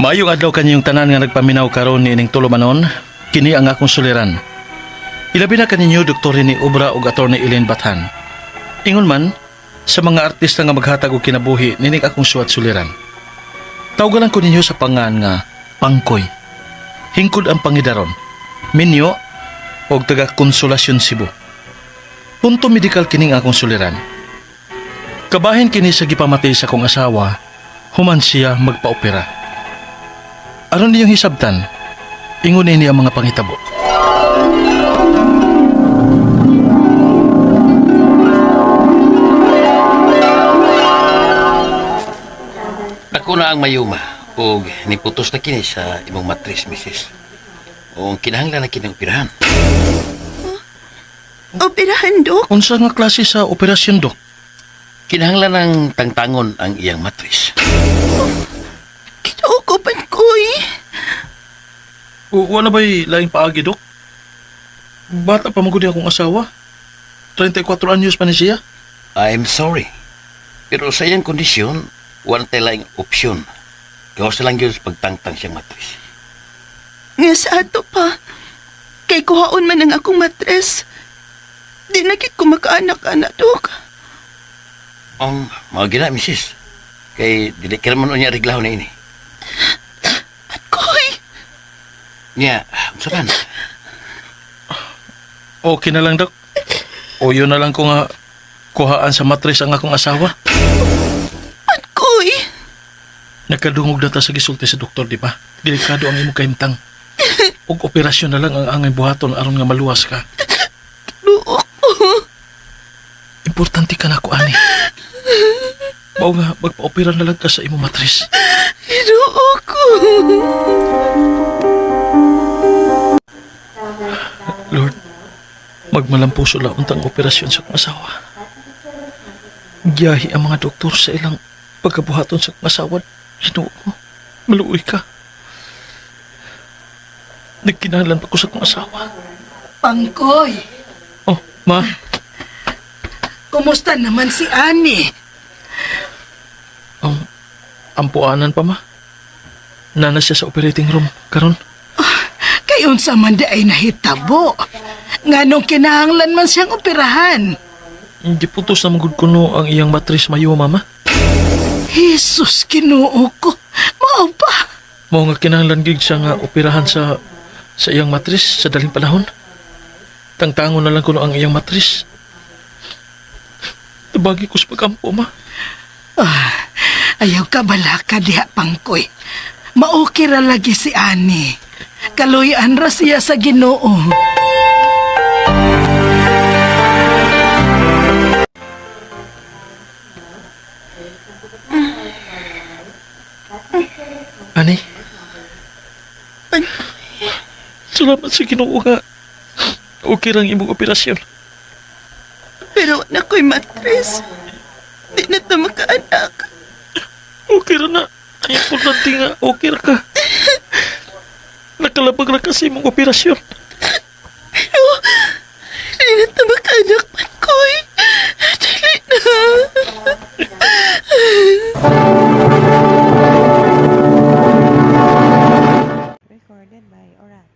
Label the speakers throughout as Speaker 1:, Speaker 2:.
Speaker 1: Maayong adlaw kanyong tanan nga nagpaminaw karon niining tulumanon, kini ang akong suliran. Ilabi na kaninyo Dr. Rene Obra ug Attorney Elaine Bathan. Ingon man, sa mga artista nga maghatag og kinabuhi nining akong suwat suliran. Tawgalan ko ninyo sa pangan nga Pangkoy. Hingkod ang pangidaron, minyo og taga Konsolasyon Cebu. Punto medikal kining akong suliran. Kabahin kini sa gipamatay sa akong asawa, human siya magpaopera. Aron ninyong hisabtan, ingon ini ang mga pangitabo.
Speaker 2: Ako na ang mayuma ug niputos na kini sa imong matris, misis. O ang kinahanglan na kini operahan.
Speaker 3: Operahan, Dok?
Speaker 1: Unsa nga klase sa operasyon, Dok?
Speaker 2: Kinahanglan ang tangtangon ang iyang matris.
Speaker 3: Ginoo ko, Pangkoy.
Speaker 1: Wala ba'y laing paagi, Dok? Bata pa magudi akong asawa. 34 anyos pa ni siya.
Speaker 2: I'm sorry. Pero sa iyang kondisyon, wala tayo laing opsyon. Gawas na lang yun sa pagtangtang siyang matris.
Speaker 3: Nga sa ato pa. Kay kuhaon man ang akong matres. Di na gid ko makaanak-anak, Dok.
Speaker 2: Ang mga gina, misis. Kay dili ka naman unya reglahon na ini.
Speaker 3: Pangkoy!
Speaker 2: Niya, unsa man?
Speaker 1: Okay na lang, Dok. O yun na lang ko nga kuhaan sa matres ang akong asawa.
Speaker 3: Pangkoy!
Speaker 1: Nakadungog na ta sa gisulti sa doktor, di ba? Delikado ang imong kahimtang. Og operasyon na lang ang angay buhaton aron nga maluwas ka.
Speaker 3: Ginoo ko.
Speaker 1: Importante ka na ako, ani. Mao nga, magpa-opera na lang ka sa imong matres.
Speaker 3: Ginoo ko.
Speaker 1: Lord, magmalampuso la untang operasyon sa akong asawa. Giyahi ang mga doktor sa ilang pagkabuhaton sa akong asawa. Ginoo ko, maluoy ka. Nagkinahanglan pa ko sa akong asawa.
Speaker 4: Pangkoy,
Speaker 1: Oh, ma,
Speaker 4: kumusta naman si Annie?
Speaker 1: ang ampuanan pa, ma. Nana siya sa operating room karon.
Speaker 4: Kay unsa man di ay nahitabo. Nganong kinahanglan man siyang operahan.
Speaker 1: Giputos na magud kuno ang iyang matris mayo, mama.
Speaker 4: Jesus, Ginoo ko. Mao pa.
Speaker 1: Mao nga kinahanglan gid siya nga operahan sa iyang matris sa daling panahon. Tangtangon na lang kuno ang iyang matris. Tabagi ko sa pagampo, ma.
Speaker 4: Ah, ayaw ka balaka diha, Pangkoy. Maokay ra lagi si Annie. Kaluyan ra siya sa Ginoo.
Speaker 1: Ani,
Speaker 3: Pangkoy.
Speaker 1: salamat sa Ginoo nga. Okay lang imong operasyon.
Speaker 3: Pero wala ko'y matres. Di na ta makaanak.
Speaker 1: Okay ra na. Ang importante nga, okay ra ka. Nakalabag ra kasi imong operasyon.
Speaker 3: Pero di na ta makaanak, Pangkoy. Dili na.
Speaker 5: Recorded by Orat.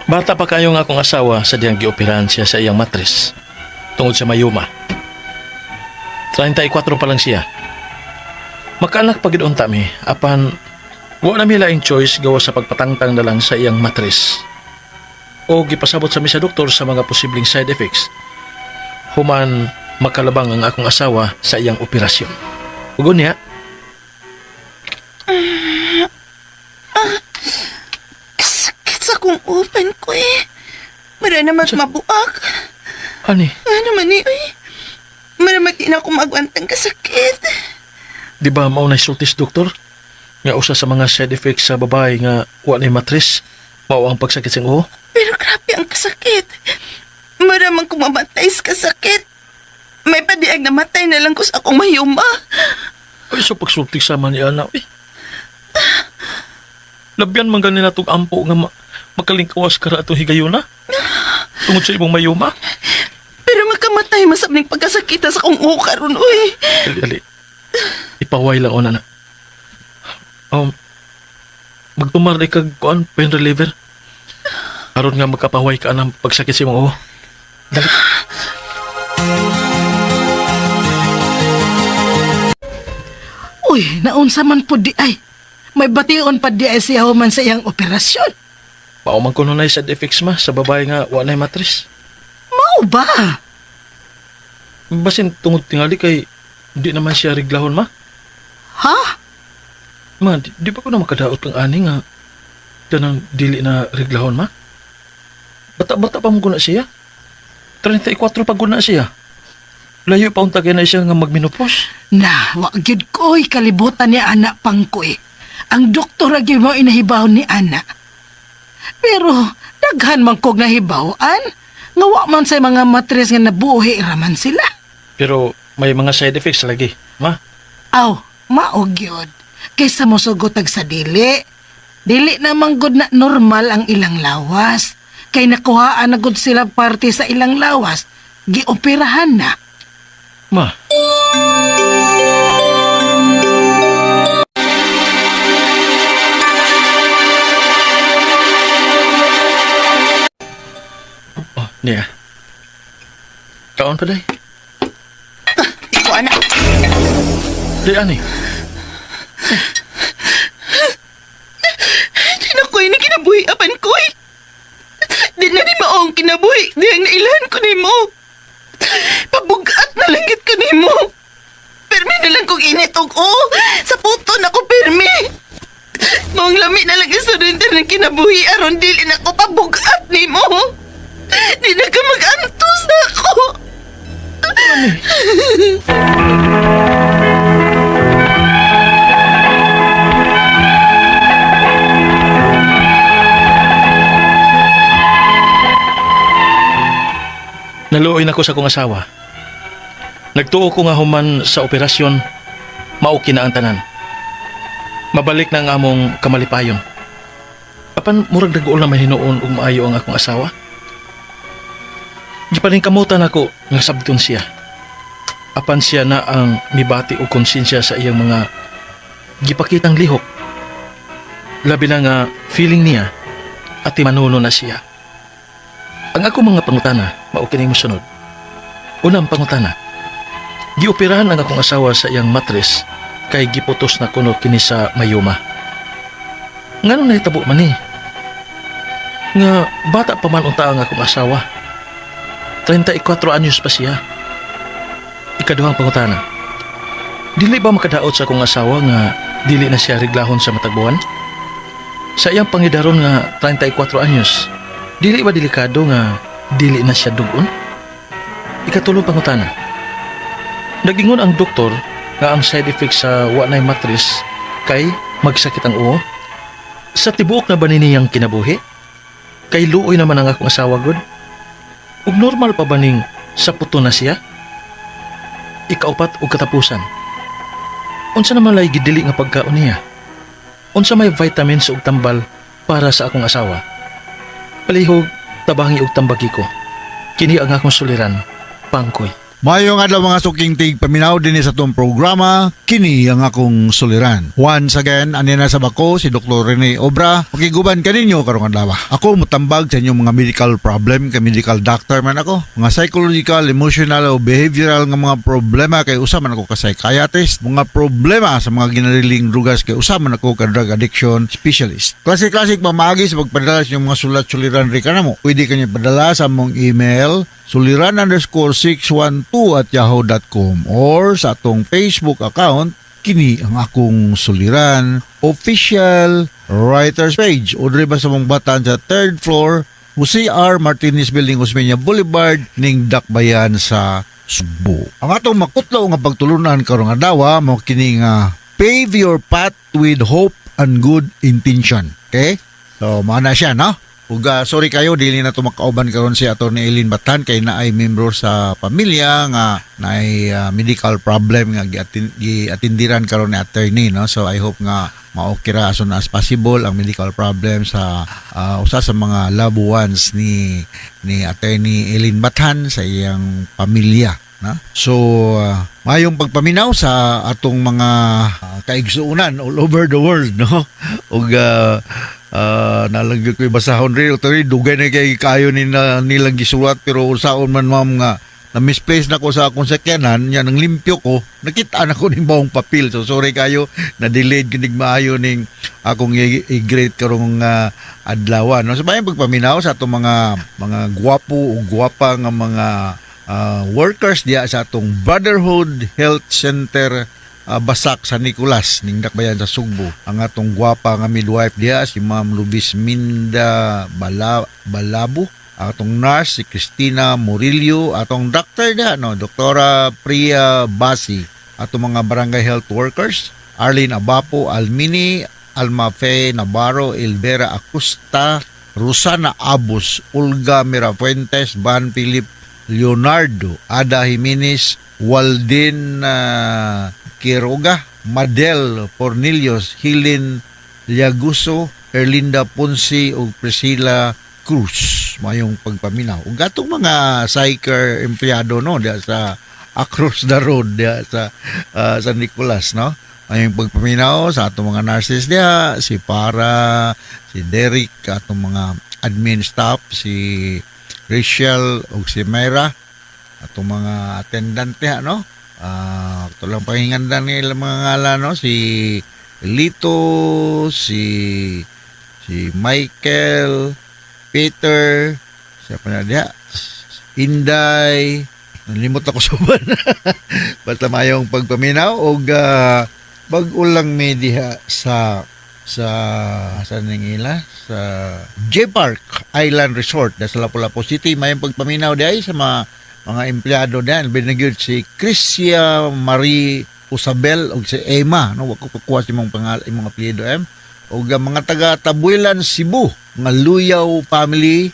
Speaker 1: Bata pa kayo nga akong asawa sa diyang gioperahan siya sa iyang matris tungod sa mayuma. 34 pa lang siya. Makaanak pa gid unta mi apan wa na mi laing choice gawa sa pagpatangtang na lang sa iyang matris. O gipasabot sa mi sa doktor sa mga posibleng side effects. Human makalabang ang akong asawa sa iyang operasyon. Ug unya,
Speaker 3: Kasakit sa akong upan ko eh. Mara na magmabuak.
Speaker 1: Ani,
Speaker 3: Ano man eh, ay. Mara magdi na ako magwantang kasakit.
Speaker 1: di ba mao na sultis doktor? Nga usa sa mga side effects sa babae nga wa na matris, mao ang pagsakit sa uho.
Speaker 3: Pero grabe ang kasakit. Mara man kumamatay sa kasakit. May padiag na matay na lang ko sa akong mayuma.
Speaker 1: Ay, so pagsulti sama ni Ana, eh. Labyan man gani natong ampo nga makalingkawas ka ra atong higayuna. Tungod sa imong mayuma.
Speaker 3: Pero makamatay masab ning pagkasakita sa akong uo karon, uy.
Speaker 1: Dali, dali. Ipaway lang ona na. Magtumar di kag kuan pain reliever. Aron nga magkapaway ka anang pagsakit sa imong uo. Dali.
Speaker 4: Uy, naunsa man po di ay. May bation pa di ay siya human sa iyang operasyon.
Speaker 1: Pauman ko nunay side effects, ma, sa babae nga wa na'y matris.
Speaker 4: Mao ba?
Speaker 1: Basin tungod tingali kay di naman siya reglahon, ma.
Speaker 4: Ha?
Speaker 1: Ma, di ba ko na makadaot kang ani nga kanang dili na reglahon, ma? Bata-bata pa mo na siya. 34 pa guna siya. Layo pa unta kay na siya nga magminupos.
Speaker 4: Na, wa gyud ko'y kalibutan ni ana pangkoy. Ang doktor gyud mo inahibaw ni ana. Pero daghan man kog nahibaw-an nga wa man sa mga matres nga nabuhi raman sila.
Speaker 1: Pero may mga side effects lagi, ma.
Speaker 4: Aw, mao gyud. Kaysa mosugot ag sa dili. Dili naman gud na normal ang ilang lawas. Kay nakuhaan na gud sila parte sa ilang lawas, gioperahan na.
Speaker 1: Ma. Oh, niya. Kaon pa day.
Speaker 3: Iko, anak.
Speaker 1: Di ani.
Speaker 3: Di na ko'y kinabuhi apan ko'y. Di na ni maong kinabuhi. Di ang nailhan ko nimo. Pabugat na langit ko nimo. Pirmi na lang kong init og o. Sa puto na ko pirmi. Maong lami na lang isurrender ng kinabuhi aron dili na ko pabugat nimo. Di na ka mag-antos na ako.
Speaker 1: Naluoy na ko sa akong asawa. Nagtuo ko nga human sa operasyon, mauki na ang tanan. Mabalik na ang among kamalipayon. Apan murag nag-uol na mahinuon ug maayo ang akong asawa. Gipaningkamutan ako nga sabton siya. Apan siya na ang mibati og konsensya sa iyang mga gipakitang lihok. Labi na nga feeling niya at manuno na siya. Ang ako mga pangutana, mao kining mosunod. Unang pangutana. Gioperahan ang akong asawa sa iyang matres kay giputos na kuno kini sa mayuma. Nganong nahitabo man ni? Nga bata pa man unta ang akong asawa. 34 anyos pa siya. Ikaduhang pangutana. Dili ba makadaot sa akong asawa nga dili na siya reglahon sa matag buwan? Sa iyang pangidaron nga 34 anyos, dili ba delikado nga dili na siya dugon? Ikatulong pangutana. Nagingon ang doktor nga ang side effect sa wa nay matris kay magsakit ang uo. Sa tibuok na ba ni niyang kinabuhi? Kay luoy naman ang akong asawa gud. Ug normal pa ba ning sa puto na siya? Ikaupat ug katapusan. Unsa naman lay gidili nga pagkaon niya? Unsa may vitamins ug tambal para sa akong asawa? Palihog, tabangi og tambagi ko. Kini ang akong suliran, Pangkoy.
Speaker 6: Mayong adlaw mga suking tig paminaw din sa atong programa, kini ang akong suliran. Once again, ani na sa bako si Dr. Rene Obra. Makiguban kaninyo karong adlaw. Ako mutambag sa inyong mga medical problem kay medical doctor man ako. Mga psychological, emotional o behavioral nga mga problema kay usa man ako ka psychiatrist. Mga problema sa mga ginariling drugas kay usa man ako ka drug addiction specialist. Klase-klasik pamaagi sa pagpadala sa inyong mga sulat suliran ri kanamo. Pwede kanyo padala sa among email suliran_612@yahoo.com or sa atong Facebook account, kini ang akong suliran official writers page, o diri ba sa mong batan sa third floor, Jose R. Martinez Building, Osmeña Boulevard, ning Dakbayan sa Sugbo. Ang atong makutlo nga pagtulunan karong adlaw mao kini nga pave your path with hope and good intention. Okay? So, mao na siya, no? Ug sorry kayo dili na to makauban karon si Atty. Eileen Batan kay naay membro sa pamilya nga naay medical problem nga giatindiran karon ni attorney, no. So I hope nga Ma-okay ra as soon as possible ang medical problem sa usa sa mga loved ones ni Attorney Eileen Bathan, sa iyang pamilya, na. So mayong pagpaminaw sa atong mga kaigsuonan all over the world, no, ug nalagyo ko'y basahon rin. Ito dugay na kay kayo ni na, nilang gisulat, pero usaon man, ma'am, nga na misplace na ko sa akong sakyanan nya nang limpyo ko, nakita na ko ning bawong papel. So sorry kayo na delayed kinig maayo ning akong i-greet karong adlaw, no. So mayong pagpaminaw sa atong mga gwapo o gwapa nga mga workers diya sa atong Brotherhood Health Center, Basak, San Nicolas, ning Dakbayan sa Sugbo. Ang atong gwapa nga midwife diya, si Ma'am Lubis Minda Balabo, atong nurse si Christina Murillo, atong doctor diha, no, Doktora Priya Basi, atong mga barangay health workers, Arlene Abapo, Almini, Alma Fe Navarro, Elvera Acosta, Rosana Abus, Olga Mirafuentes, Van Philip Leonardo, Ada Jimenez, Waldin Quiroga, Madel Pornilios, Helen Liaguso, Erlinda Ponce ug Priscilla Cruz. Mayong pagpaminaw. Ug atong mga psycher empleyado, no, diya sa across the road diya sa San Nicolas, no. Mayong pagpaminaw sa atong mga nurses diya, si Para, si Derek, atong mga admin staff, si Rachel ug si Myra, atong mga attendant diha, no. Ito lang pahingandan nila mga ngalan, no, si Lito, si si Michael, Peter, siya pa na diha, Inday, nalimot ako sa uban. Basta mayong pagpaminaw og bag-o lang mi diha sa ning ila sa J Park Island Resort sa Lapu-Lapu City. Mayong pagpaminaw diay sa mga empleyado diyan, binagyud si Crisia Marie Usabel ug si Emma, no. Wa ko kukuha sa imong pangalan, imong apelyido, em, ug ang mga taga Tabuelan, Cebu, mga Luyaw family,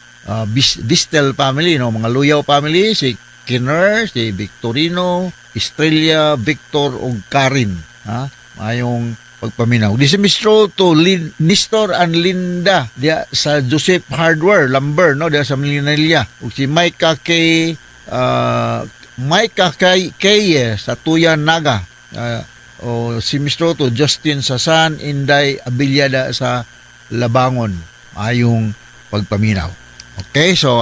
Speaker 6: Distel family, no, mga Luyaw family, si Kinner, si Victorino, Estrella, Victor ug Karin, ha. Mayong pagpaminaw. Di si Mistro to Lin, Nestor and Linda diya sa Joseph Hardware Lumber, no, diya sa Manila, ug si Micah K Micah K Keye sa Tuyan, Naga, o si Mistro to Justin Sasan, Inday Abillada sa Labangon. Ayong pagpaminaw. Okay, so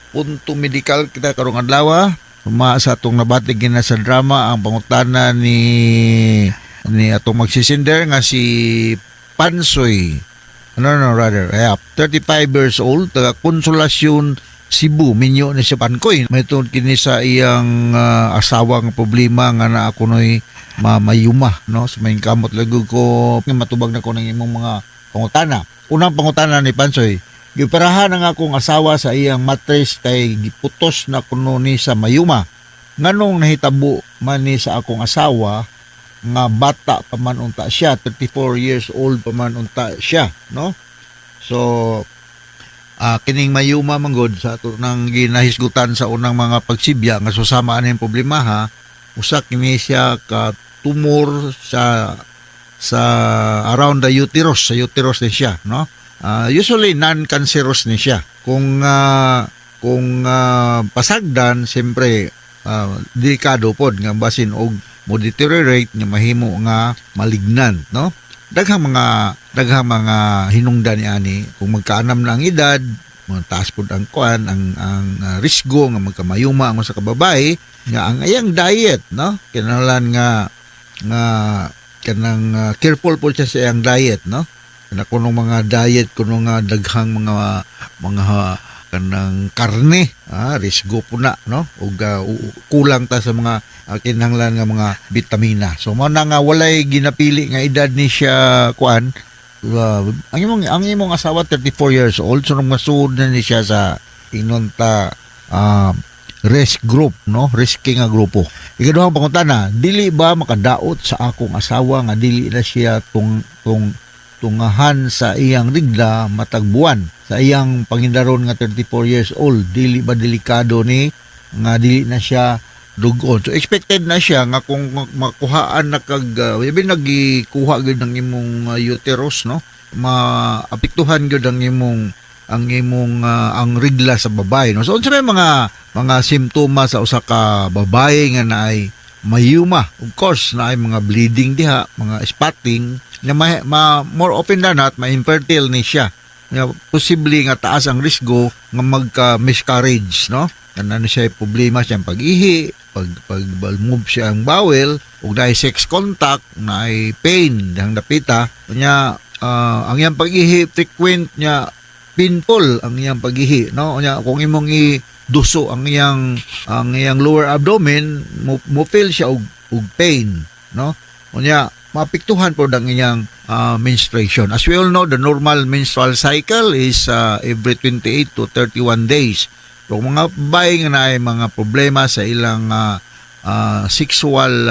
Speaker 6: punto medical kita karong adlaw. Uma sa atong nabati gina sa drama ang pangutana ni atong magsisinder nga si Pansoy. No, no, rather, yeah, 35 years old, taga Consolacion, Cebu. Minyo ni si Pankoy. May tungod kini sa iyang asawa nga problema nga naa kunoy mayuma, no. So may kamot lagi ko nga matubag na ko ng imong mga pangutana. Unang pangutana ni Pansoy: "Giperahan ang akong asawa sa iyang matres kay giputos na kuno ni sa mayuma. Nganong nahitabo man ni sa akong asawa nga bata pa man unta siya, 34 years old pa man unta siya?" no? So kining mayuma manggod sa ato nang ginahisgutan sa unang mga pagsibya nga susama ani problema, ha. Usa kini siya ka tumor sa around the uterus, sa uterus ni siya, no. Usually non-cancerous ni siya. Kung pasagdan, siyempre delikado pod nga basin og mo deteriorate nga mahimo nga malignant, no. Daghang mga hinungdan ni ani. Kung magkaanam na ang edad, mga taas pod ang kuan, ang risgo nga magkamayuma ang usa ka babae nga ang iyang diet, no, kinahanglan nga nga kanang careful po siya sa iyang diet, no. Kana kunong mga diet kuno nga daghang mga kanang karne, risgo po na, no, ug kulang ta sa mga kinahanglan nga mga bitamina. So mao na nga walay ginapili nga edad ni siya kuan. Ang imong asawa 34 years old, so nung masuod na ni siya sa inonta risk group, no, risky nga grupo. Ikaduhang pangutana: "Dili ba makadaot sa akong asawa nga dili na siya tung tung tungahan sa iyang rigla matag buwan sa iyang pangindaron nga 34 years old? Dili ba delikado ni nga dili na siya dugon. So expected na siya nga kung makuhaan na kag yabi nagikuha gyud ang imong uterus, no, maapektuhan gyud ang imong ang regla sa babae, no. So unsa may mga simptomas sa usa ka babae nga naay myoma? Of course, naay mga bleeding diha, mga spotting na more often than not ma-infertile ni siya. Nga posible nga taas ang risgo nga magka miscarriage, no. Ano siya problema siyang pag-ihi, pag move siya ang bowel, ug naay sex contact, naay pain dihang dapita nya. Ang iyang pag-ihi frequent nya painful ang iyang pag-ihi, no. Nya kung imong i duso ang iyang lower abdomen, mo feel siya og pain, no. Unya maapektuhan po ang iyang menstruation. As we all know, the normal menstrual cycle is every 28 to 31 days. So mga babae nga naay mga problema sa ilang sexual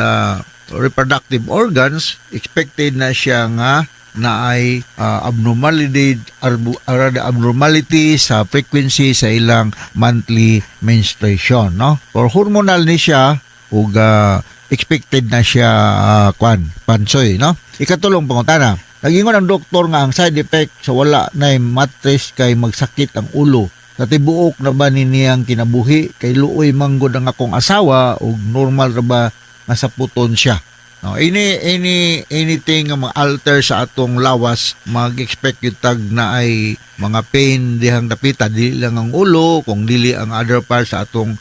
Speaker 6: reproductive organs, expected na siya nga naay abnormality sa frequency sa ilang monthly menstruation, no. For hormonal ni siya ug expected na siya, kwan, pansoy, no. Ikatulong pangutana: Nagingon ang doktor nga ang side effect sa wala na mattress kay magsakit ang ulo. Sa tibuok na ba ni niyang kinabuhi? Kay luoy manggod ang akong asawa ug normal ra ba nga saputon siya? No, anything nga ma-alter sa atong lawas, mag-expect yung tag naay mga pain dihang dapita, dili lang ang ulo, kung dili ang other parts sa atong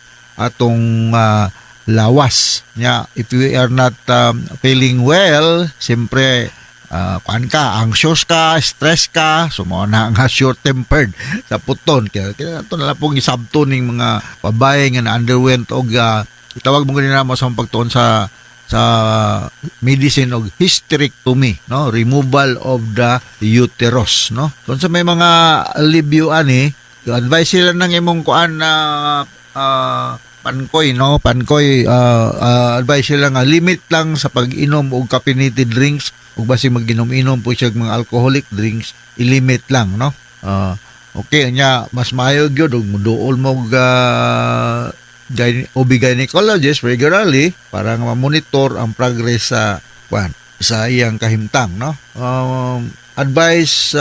Speaker 6: lawas. Nya, if we are not feeling well, siyempre kuan ka, anxious ka, stress ka, so mao na nga short tempered sa puton. Kaya ato na lang pong isabto ning mga babae nga na underwent og itawag mo ganina mo sa pagtuon sa medicine og hysterectomy, no, removal of the uterus, no. Kung sa may mga alibyo ani, advice sila ng imong kuan na pankoy, no, pankoy, advice sila nga limit lang sa pag-inom og caffeinated drinks ug basi mag-inom-inom po siya og mga alcoholic drinks, ilimit lang, no. Okay nya mas maayo gyud og muduol mo og OB gynecologist regularly para nga ma-monitor ang progress sa kwan, sa iyang kahimtang, no. Advise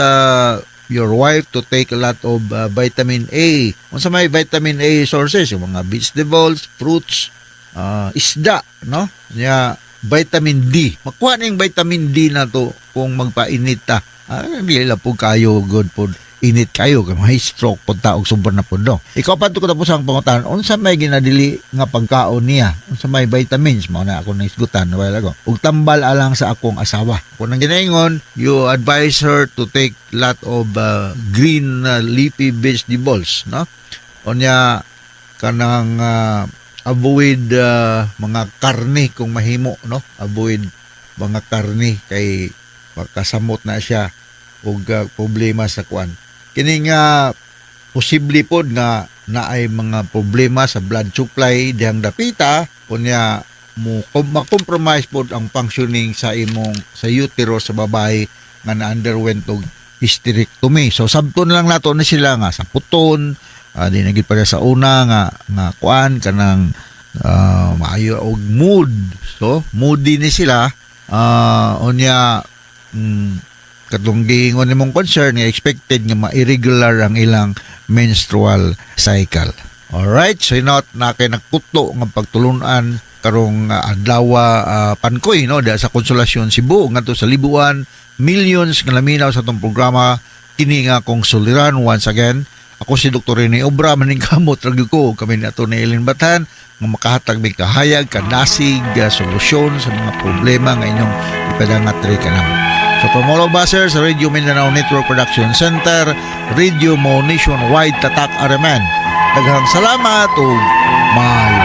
Speaker 6: your wife to take a lot of vitamin A. Unsa may vitamin A sources? Yung mga vegetables, fruits, isda, no? Nya vitamin D. Makuha na yung vitamin D na to kung magpainit ta. Dili lang po kayo good po init kayo kay may stroke po ta og sobra na po, no. Ikaw pa to katapos ang pangutan, unsa may ginadili nga pagkaon niya? Unsa may vitamins? Mao na ako naisgutan while ago. Ug tambal alang sa akong asawa. Kung ang ginaingon, you advise her to take lot of green leafy vegetables, no? Unya kanang avoid mga karne kung mahimo, no? Avoid mga karne kay makasamot na siya og problema sa kuan. Kini nga posible pod nga naay mga problema sa blood supply dihang dapita, unya mo ma-compromise pod ang functioning sa imong sa uterus sa babae nga na underwent og hysterectomy. So sabton lang nato na sila nga sa puton, di na gid para sa una nga kuan kanang maayo og mood. So moody ni sila, unya katong giingon nimong concern nga expected nga ma-irregular ang ilang menstrual cycle. Alright, so not na kay nagkuto nga pagtulunan karong adlaw, pankoy, no, diha sa Konsolasyon Cebu ngadto sa Libuan, millions nga naminaw sa atong programa kini nga akong suliran. Once again, ako si Dr. Rene Obra, maningkamot ra gyud ko, kami ni Atty. Ellen Bathan, nga makahatag mig kahayag, kadasig, solusyon sa mga problema nga inyong ipadangat diri kanamo. So from all of us here sa Radio Mindanao Network Production Center, Radio Mo Nationwide, Tatak RMN. Daghang salamat ug maayo.